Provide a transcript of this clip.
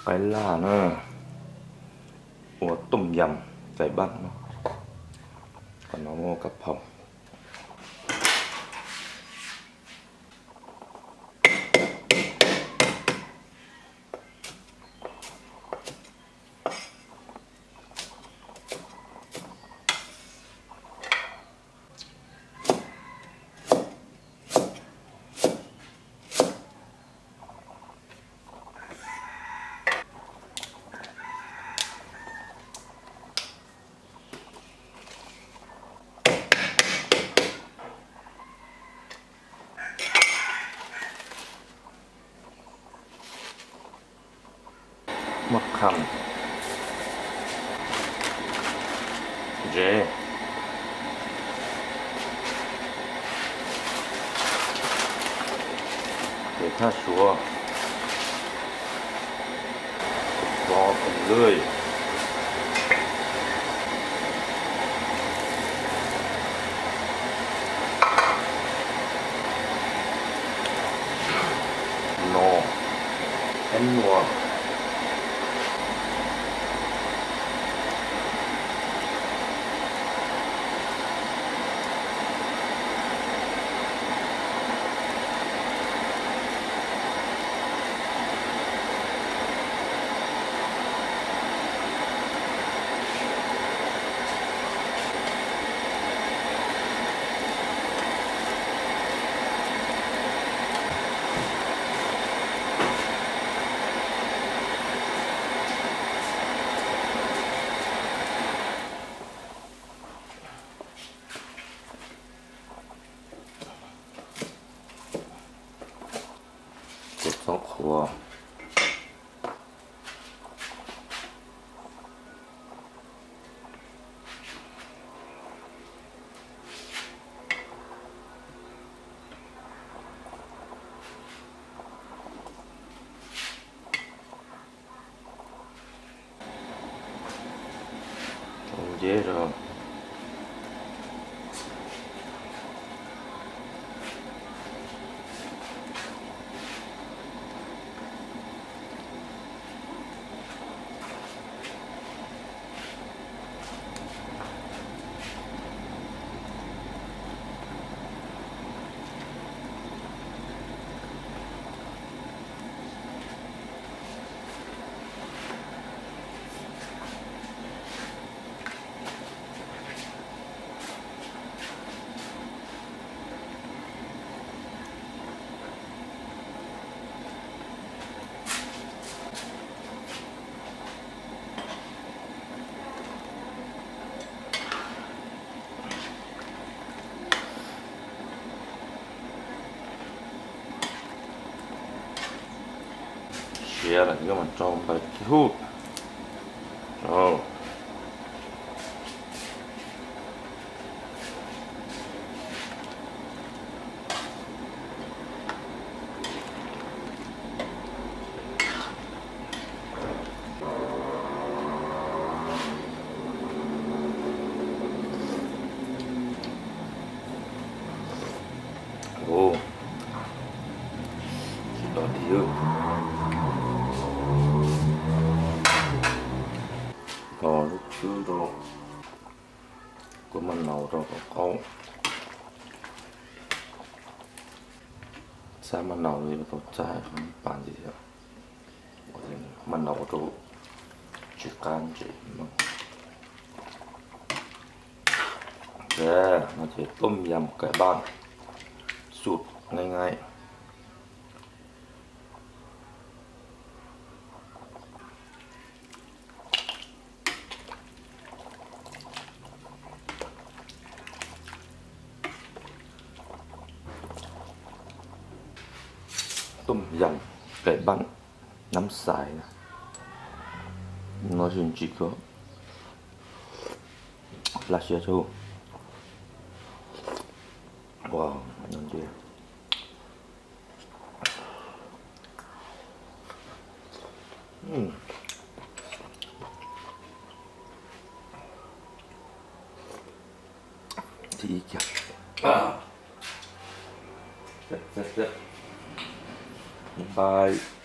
Qaib laj na, ua toom yam cais npaj no, qhov no muaj kab phaum. Muaj qham, ntsev, tes thaj suav, vov koom lwj, no, eb nua. Kua txob qhuav. Ua nceb rau. Siav lawm yuav mus rau npaws kib hub rau. Ua, tsis dog dig. Tos lub tshwb rau, kuv maj naus rau hauv qaub. Txhab maj naus li tau txhab qhov pas ntxiv, maj naus rau tsis qab ntsis. No ces ต้มยำไก่บ้าน สูตรง่ายๆ. Tôm yam kaim npaj nab xais na, no tsis ntsim kawg, laj siab tshaj. Ua, no ntsia. Thib ib kiag. Bye.